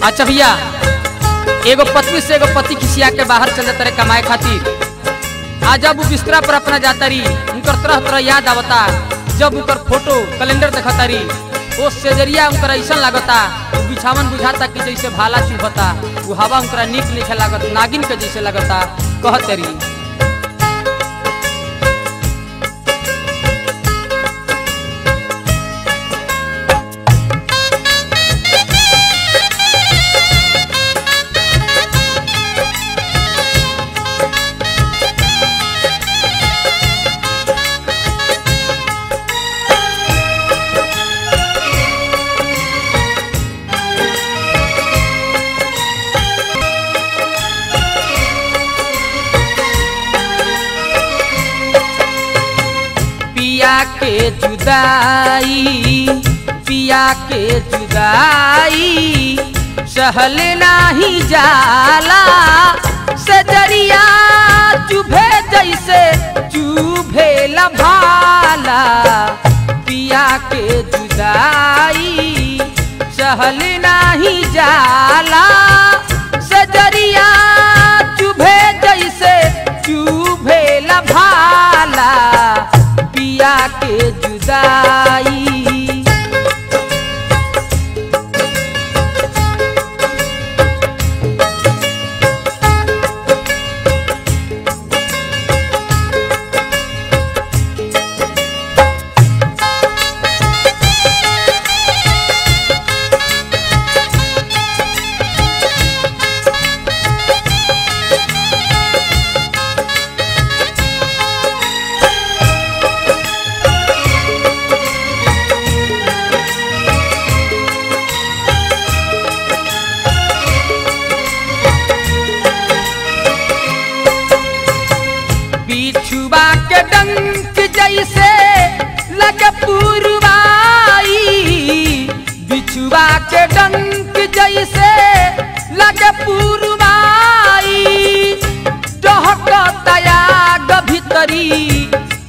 अच्छा भैया, एगो पत्नी से एगो पति खिसिया के बाहर चल जाता रहे कमाए खातिर। आज जब वो बिस्तरा पर अपना जाता रही, उनकर तरह तरह याद आवता। जब उनकर फोटो कैलेंडर देखता रही, वो सेजरिया उनकर ऐसा लागता, बिछावन बुझाता कि जैसे भाला चुभता, वो हवा उनकरा निक नहीं लागत, नागिन के जैसे लगता। कहते रही पिया के जुदाई, पिया के जुदाई सहल नाही जाला, सजरिया चुभे जैसे चुभेला भाला। पिया के जुदाई सहल नाही जाला, सजरिया चुभे जैसे चुभेला भाला। पिया के जुदाई। बिछुआ के डंक जैसे लगे पुरवाई, बिछुआ के डंक जैसे लगे पुरवाई। डहकता आग भीतरी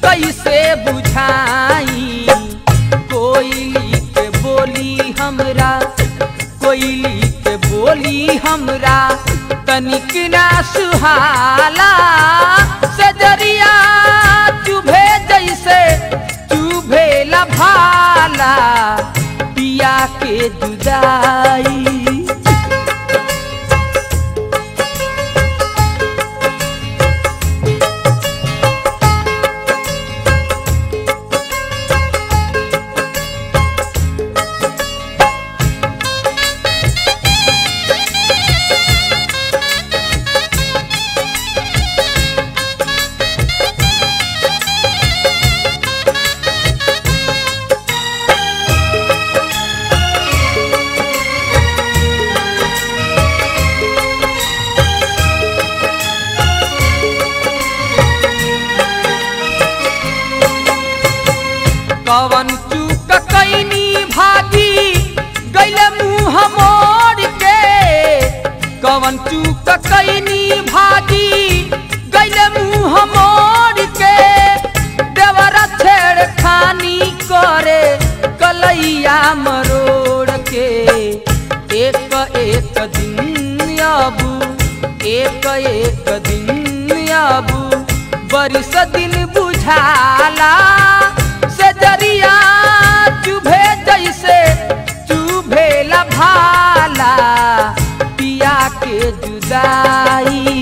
कैसे बुझाई, कोयली के बोली हमरा, कोयली के बोली हमरा तनिक ना सुहाला। सजरिया चुभे जैसे चुभेला भाला। पिया के जुदाई। कवन चूक कैनी भागी गैले मुँह मोड़ के, कवन चूक कैनी भागी गैले मुँह मोड़ के। देवरा छेड़खानी करे कलैया मरोड़ के। एक एक दिन आबू, एक एक दिन आबू बरिस दिन बुझाला। सजरिया चुभे जैसे चुभेला भाला। पिया के जुदाई।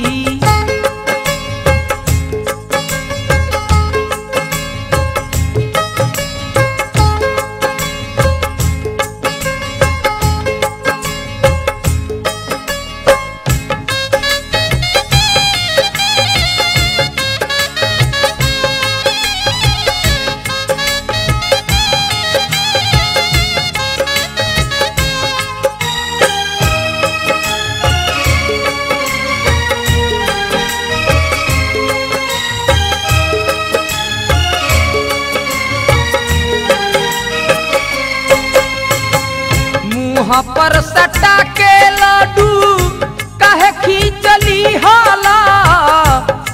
मुँह पर सटा के लड्डू काहे खींचली हाला,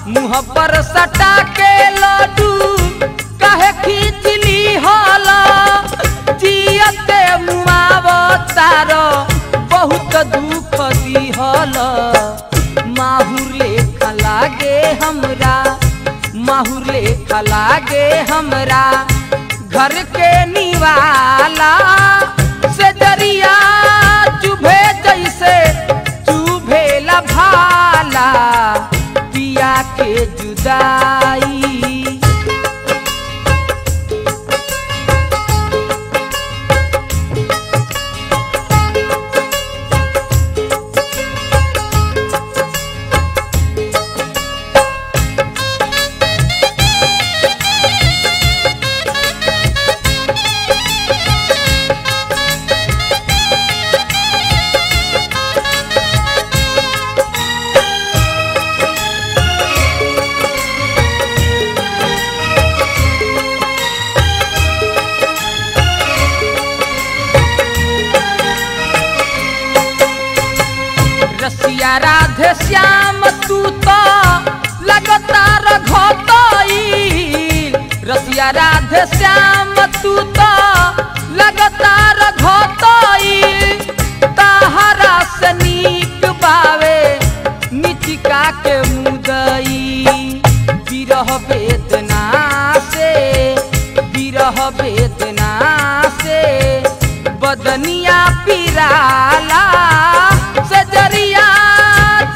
मुँह पर सटा के लड्डू काहे खींचली हाला। जियते मुआवतार बहुत दूर हमरा घर के निवाला, से दरिया चुभे जैसे चुभेला भाला, पिया के जुदाई। रसिया राधे श्याम तू तो लगातार घोतई, रसिया राधे श्याम तू तो लगातार घोतई, ताहरा से नीक बावे निचिका के मुदई, विरह वेदना से, विरह वेदना से बदनिया पिराला, से जरिया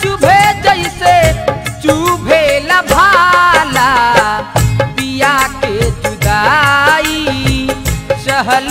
चुभे जैसे चुभेला भाला, पिया के जुदाई सहल